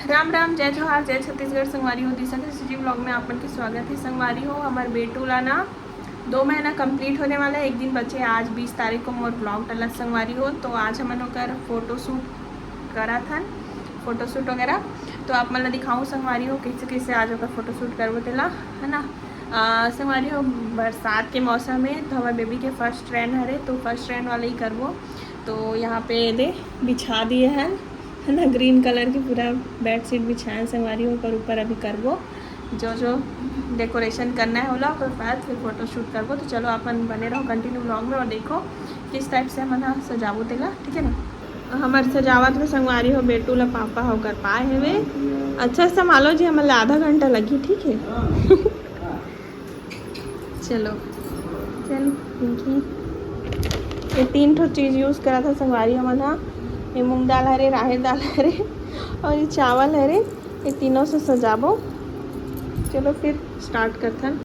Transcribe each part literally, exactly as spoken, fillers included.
राम राम, जय जोहार, जय छत्तीसगढ़। संगवारी हो, दिशा के सीजी ब्लॉग में आप मन के स्वागत है। संगवारी हो, हमार बेटू ला ना दो महीना कंप्लीट होने वाला है। एक दिन बचे, आज बीस तारीख को मोर ब्लॉग डलत संगवारी हो, तो आज हमन ओकर फोटोशूट करत हन, फोटोशूट वगैरह। तो आप मन ला दिखाऊँ संगवारी हो, कैसे कैसे आज ओकर फोटोशूट करबो तेला, है ना। आ, संगवारी हो, बरसात के मौसम है, तो हमारे बेबी के फर्स्ट रेन हरे, तो फर्स्ट रेन वाला ही करबो। तो यहाँ पे दे बिछा दिए हैं, है ना, ग्रीन कलर के पूरा बेडशीट बिछाए हैं संगवारी हो, ओकर ऊपर अभी करबो जो जो डेकोरेशन करना है ओला, ओकर बाद फिर फोटोशूट करबो। तो चलो, आप मन बने रहो कंटिन्यू ब्लॉग में और देखो किस टाइप से हमन ह सजाबो तेला, ठीक है ना। हमार सजावत में संगवारी हो, बेटू ला पापा होकर पाए हवे। अच्छा से संभालो जी, हमन ला आधा घंटा लगी, ठीक है। चलो, चल पिंकी, ये तीन ठो चीज यूज करा था संगवारी हमन हा। ये मूंग दाल हरे, राहेर दाल हरे और ये चावल हरे। ये तीनों से सजाबो। चलो फिर स्टार्ट करथन।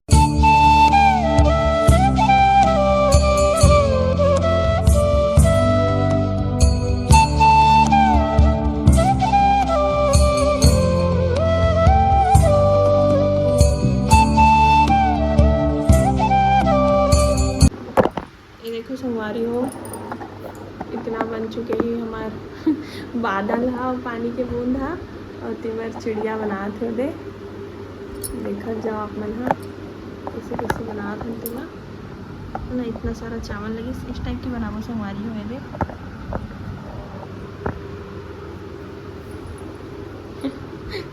ये देखो संगवारी हो, इतना बन चुके हैं हमार बादल हा और पानी के बूंद हा, और तेवर चिड़िया बनात हे दे। देखत जाओ आप मन हा, कैसे कैसे बनात हन तेला ना। इतना सारा चावल लगे, इस टाइप की बनाबो संगवारी हो। ये दे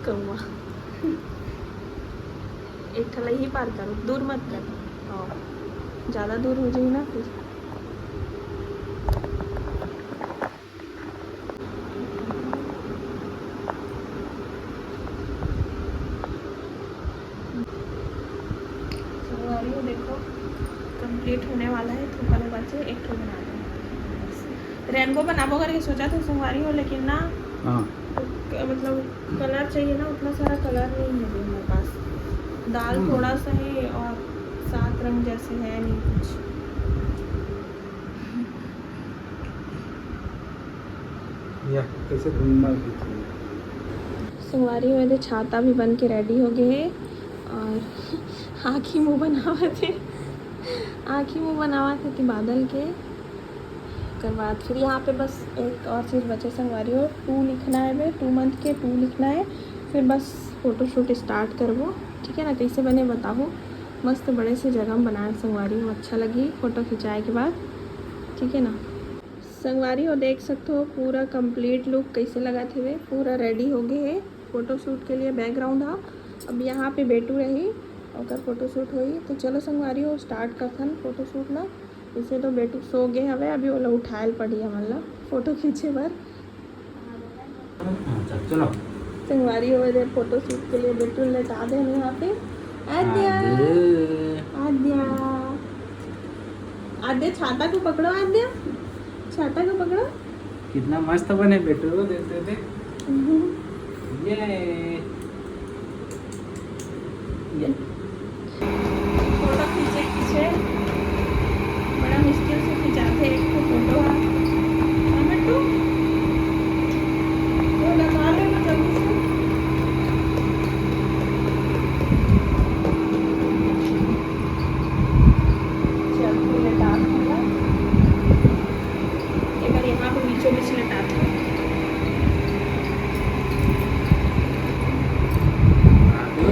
कौआ, एक ठला ही पार करो, दूर मत कर। हाँ, ज़्यादा दूर हो जाए ना फिर। संगवारी हो, देखो, कंप्लीट होने वाला है, थोड़ा बचे, एक ठो बना दो। रेनबो बनाबो करके सोचा था संगवारी हो, लेकिन ना, हाँ। क-, मतलब, कलर चाहिए ना, उतना सारा कलर नहीं है अभी हमारे पास। दाल हम्म। थोड़ा सा है और सात रंग जैसे है नहीं कुछ। या कैसे ढूंढना है? संगवारी हो, ये छाता भी बन के रेडी हो गए है और आँखी मुँह बनावत है, आँखी मुँह बनावत है कि बादल के। ओकर बाद फिर यहाँ पे बस एक और चीज़ बचे संगवारी हो, टू लिखना है बे, टू मंथ के टू लिखना है। फिर बस फोटोशूट स्टार्ट करबो, ठीक है ना। कैसे बने बताओ, मस्त बड़े से जगह में बनाए संगवारी हो, अच्छा लगी फोटो खिंचाए के बाद, ठीक है ना। संगवारी हो, देख सकते हो पूरा कंप्लीट लुक कैसे लगा थे, पूरा रेडी हो गए है फोटोशूट के लिए। बैकग्राउंड हा, अब यहाँ पे बेटू रही, ओकर फोटोशूट होई। तो चलो संगवारी हो, स्टार्ट करथन फोटोशूट ला। इसे तो बेटू सो गए हवे, अभी ओला उठाए ल पड़ी हमन ला फोटो खींचे बर। अच्छा, चलो। संगवारी हो, इधर फोटोशूट के लिए बेटू लेटा दे हमें यहाँ पे। आद्या, आद्या। आद्या, आद्या, छाता को पकड़ो आद्या, छाता को पकड़ो। कितना मस्त बने बेटू, देख, देख, देख। हम्म। ये, ये। फोटो खींचे, खींचे, बड़ा मुश्किल से खिंचाते एक ठो फोटो हा। हाँ बेटू, वो लगा ले ना जल्दी से। चल, तू लेटा थोड़ा। एक बार यहाँ पे बीचों बीच लेटा दो।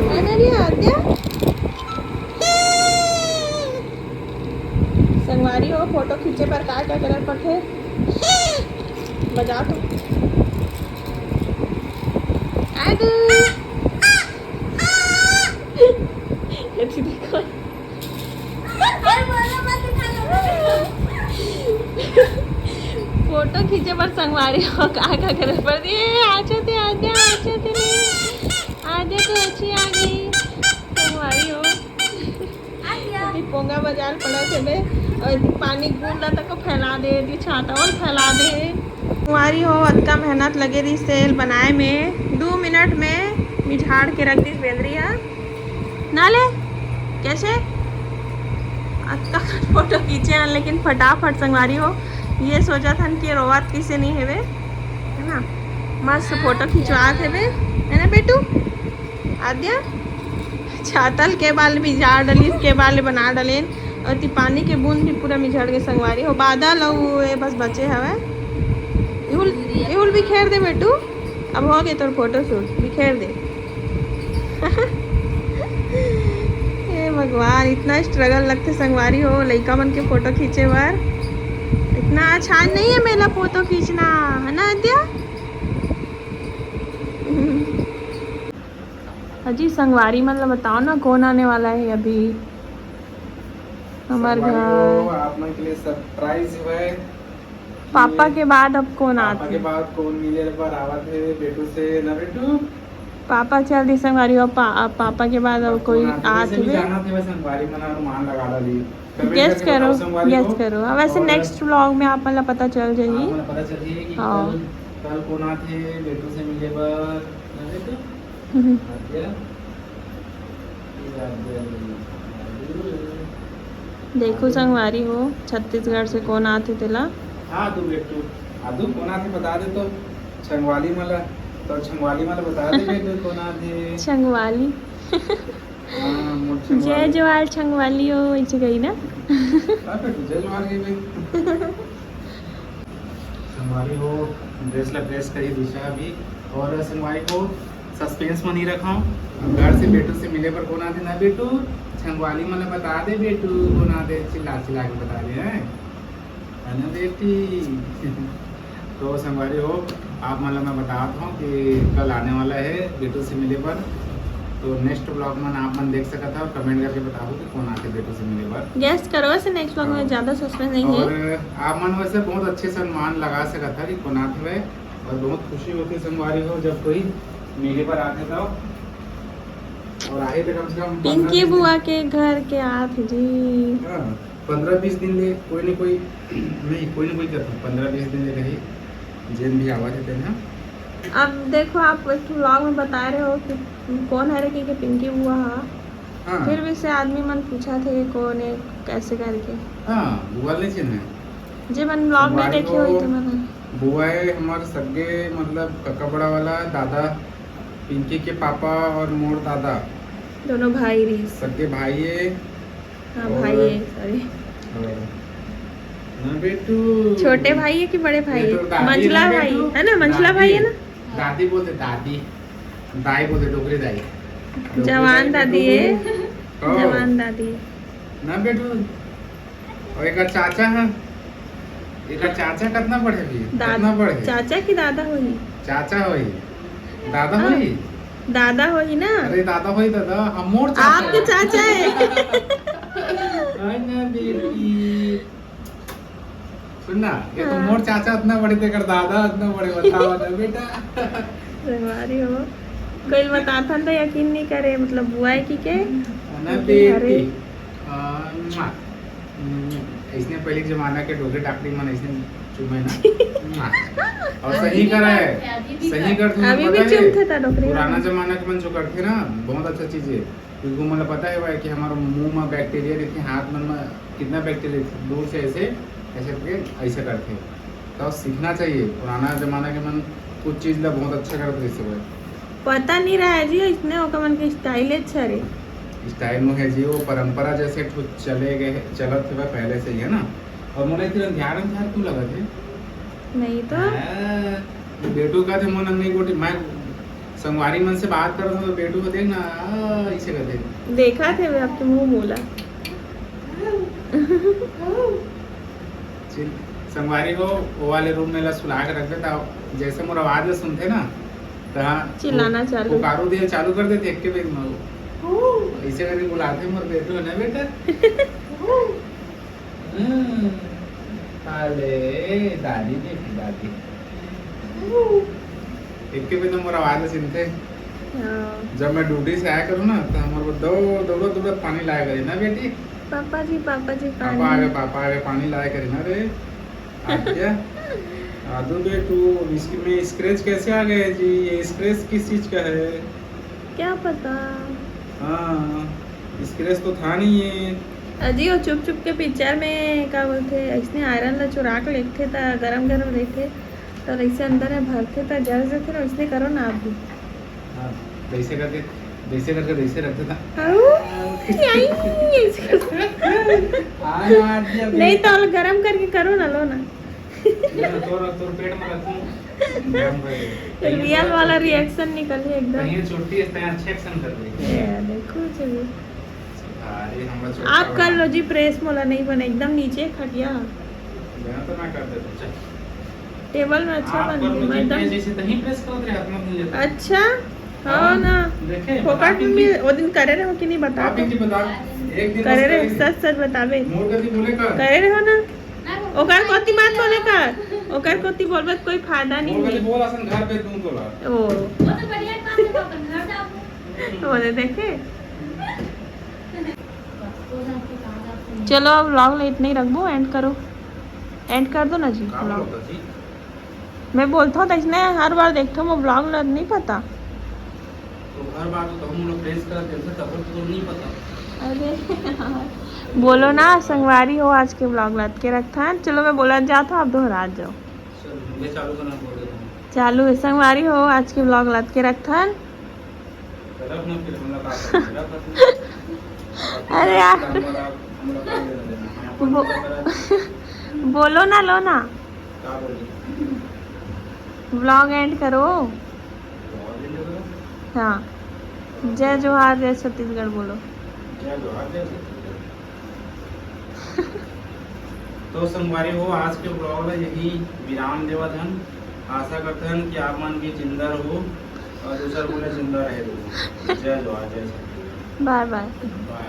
अरे, अरे, आद्या। संगवारी हो, फोटो खींचे पर का का करे पड़थे? बजा तो। आगू। ये देखो। फोटो खींचे बर संगवारी हो, का का करे बर? ए, आजा ते, आजा, आजा ते रे। आजा तो अच्छी आ गई संगवारी हो। अभी पोंगा बाजार पड़ा थे बे, और पानी बूंदा तक को फैला दे, ये छाता और फैला दे। संगवारी हो, अतका मेहनत लगे रही सेल बनाए में, दो मिनट में मिझाड़ के रख दी बेंदरी हा। ना ले, कैसे? अतका फोटो खींचे हैं, लेकिन फटाफट संगवारी हो, ये सोचा था कि रोवत किसे नहीं हेवे, है ना? मस्त फोटो खिंचवा थे बे। बेटू, आद्या, छाता ल के बाल भी झाड़ डलिस, के बाल बना डलेन, और ती पानी के बूंद भी पूरा मिझड़ गए संगवारी हो। बादल अउ ये बस बचे हवय। इहुल, इहुल बिखेर दे बेटू, अब हो गए तोर फोटो शूट, बिखेर दे। हे भगवान, इतना स्ट्रगल लगथे संगवारी हो लइका मन के फोटो खींचे बर। इतना आसान नहीं है मेला फोटो खींचना, है ना आद्या? अजी, संगवारी मन ला बताओ ना, कौन आने वाला है अभी हमार घर? आप मन के लिए सरप्राइज है। पापा के बाद अब कौन आत हे? पापा के बाद कौन मिले बर आवत हे बेटू से ना बेटू? पापा चल दी संगवारी हो, पा, अब पापा के बाद अब कोई आत हे? जाना थे बस संगवारी मन अनुमान लगा ला ली। गेस करो, गेस करो। अब वैसे नेक्स्ट व्लॉग में आप मन ला पता चल जाही। पता चल जाही कि हाँ। कल, कल कौन आत हे बेटू से मिले बर ना बेटू? देखो संगवारी हो, छत्तीसगढ़ से कौन आत हे तेला। हाँ, तू बेटू, आदू कौन आत हे बता दे तो। छंगवाली मला, तो छंगवाली मला बता दे बेटू कौन आत हे। छंगवाली। हाँ, मोर छंगवाली। जय जवाल छंगवाली हो, ऐसे कही ना। हाँ बेटू, जय जवाल कही भाई। संगवारी हो, ड्रेस ला प्रेस करी दिशा अभी। और संगवारी हो, सस्पेंस में नहीं रखा हूँ। घर से बेटू से मिले पर कौन आते ना बेटू, छंगवाली मन बता दे बेटू, कौन आते, चिल्ला चिल्ला के बता दे, हैं? है ना बेटी? तो संगवारी हो, आप मन ला मैं बतात हूँ कि कल आने वाला है बेटू से मिले पर। तो नेक्स्ट ब्लॉग में आप मन देख सकत हो, कमेंट करके बताओ कि कौन आते बेटू से मिले पर। गेस करो, वैसे नेक्स्ट ब्लॉग में हाँ। ज्यादा सस्पेंस नहीं है। और आप मन वैसे बहुत अच्छे से अनुमान लगा सकत हो कि कौन आते हुए, और बहुत खुशी होती संगवारी हो जब कोई मिले पर आते तो। और आए तो कम से कम पिंकी बुआ के घर के आत जी। हाँ। पंद्रह बीस दिन ले कोई न कोई, नहीं, कोई न कोई करता, पंद्रह बीस दिन ले रही, जेन भी आवा थे तेन ह। अब देखो, आप एक ठो व्लॉग में बता रहे हो कि कौन हरे के, के पिंकी बुआ हा। हाँ। फिर भी से आदमी मन पूछा थे कि कौन है, कैसे करके। हाँ, बुआ ले चिन्ह है। जे मन व्लॉग में देखे होई ते मन ह। बुआ है हमार सगे, मतलब कक्का बड़ा वाला दादा, पिंकी के पापा और मोर दादा। दोनों भाई रही। सगे भाई है। हाँ, और भाई है, सॉरी। हाँ। ना बेटू। छोटे भाई है कि बड़े भाई है? मंझला भाई है ना, मंझला भाई है ना? दादी बोलते, दादी। दाई बोलते, डोकरी दाई। जवान दादी है। जवान दादी। ना बेटू। और एक चाचा है। एक चाचा कितना बड़े भी? कितना बड़े? चाचा की दादा होई? चाचा होई। दादा होई? दादा होई ना? अरे दादा होई दादा, हम मोर चाचा आपके चाचा है। सुन ना, ये तो मोर चाचा इतना बड़े, तेकर दादा इतना बड़े, बताओ ना बेटा। संगवारी हो, कोई बताथन तो यकीन नहीं करे, मतलब बुआ है कि के? ना बेटी। इसने पहले के जमाना के डोकरी डाकरी मन इसने चूमे ना। और सही करा है, सही कर। अभी भी चूमथे ता डोकरी। पुराना जमाना के मन जो करथे ना, बहुत अच्छा चीज है। क्योंकि ओमन ला पता है भाई कि हमारे मुंह में बैक्टीरिया रहिथे, हाथ मन में कितना बैक्टीरिया रहिथे, दूर से ऐसे, ऐसे करके ऐसे करथे। तो सीखना चाहिए, पुराना जमाना के मन कुछ चीज ला बहुत अच्छा करत रहिस भाई। पता नहीं रहा जी, इसने ओकर मन के स्टाइल अच्छा रे। स्टाइल में है जी, वो परंपरा जैसे कुछ चले गए, चलत हे पहले से ही, है ना। और मोला इतना ध्यान ध्यान क्यों लगत है? नहीं तो। बेटू का थे मोन नहीं गोटी, मैं संगवारी मन से बात करत हूँ तो बेटू को देख ना, ऐसे कर दे। देखा थे मैं आपके मुंह मोला। संगवारी हो, वो वाले रूम में ला सुला के रख देता, जैसे मोर आवाज ला सुनथे ना, तो हाँ, चिल्लाना चालू। पुकारू दिया चालू कर देते एक के बेर में। ऐसे करके बुलाते मोर बेटू है ना बेटा। हम्म, अरे दादी देखी दादी। एक के भी तो मोर आवाज सुनथे। हाँ। जब मैं ड्यूटी से आया करूँ ना, तो हमारे को दौड़ दौड़ दौड़ पानी लाया करे ना बेटी। पापा जी, पापा जी, पापा आ गए, पापा आ गए, पानी लाया करे ना रे। आद्या, आदू बेटू, इसकी में स्क्रैच कैसे आ गए जी? ये स्क्रैच किस चीज का है? क्या पता। हाँ, स्क्रैच तो था नहीं ये। अजी, वो चुप चुप के पिक्चर में का बोलथे, ऐसने आयरन ला चुरा के लेगथे त गरम गरम रहिथे, त ऐसे अंदर में भरथे त जल जथे ना, वैसने करो ना आप भी। हाँ। ऐसे करके, जैसे करके वैसे रख देता। नहीं तो गरम करके करो ना, लो ना। तोर तोर पेट में रखूं। गरम कर दे। रियल वाला रिएक्शन निकल एकदम। ये चोटी है, अच्छे एक्शन कर दे। ये देखो चलो। अरे हम आप कर लो जी प्रेस, मोला नहीं बने एकदम नीचे खटिया। मैं तो ना कर देता। टेबल में अच्छा बन गया एकदम। जैसे तहीं प्रेस करत रहे, हाथ में भूल जाता। अच्छा, हाँ ना। देखे, फोकट में भी वो दिन करे रहे हो कि नहीं बता। आप एक दिन बता, एक दिन करे बस रहे, करेंगे। सच सच बताबे। मोर कभी बोले का? करे रहे हो ना? ओकर कोती मत बोले कर, ओकर कोती बोलबे त कोई फायदा नहीं मोर कभी है। बोल असन घर पे दूं तोला। ओ, वो तो बढ़िया काम है, अपन घर जाओ। वो दे देखे। चलो अब व्लॉग ला इतना ही रखबो, एंड करो, एंड कर दो ना जी का व्लॉग। बोलता जी? मैं बोलता हूँ तैसने हर बार देखता हूँ, मैं व्लॉग ला नहीं पता। तो हर बार तो हम लोग प्रेस कर देते, तब तो नहीं पता। अरे यार। बोलो ना संगवारी हो, आज के व्लॉग ला अतके रखथन। चलो मैं बोला जाता हूँ, आप दोहरा जाओ। चलो मैं चालू करना बोल देता हूँ। चालू है संगवारी हो, आज के व्लॉग ला अतके रखथन। रख ना फिर हम लोग का अरे यार। हम लोग का लेना देना। वो- बोलो ना, लो ना, का बोलिए? व्लॉग एंड करो। हाँ, जय जोहार, जय छत्तीसगढ़ बोलो। जय जोहार, जय छत्तीसगढ़। तो संगवारी हो, आज के व्लॉग ला यही विराम देवत हन। आशा करते हन कि आप मन भी जिंदा रहो और दूसर बोले जिंदा रहे रहो। जय जोहार, जय छत्तीसगढ़। बाय बाय। बाय।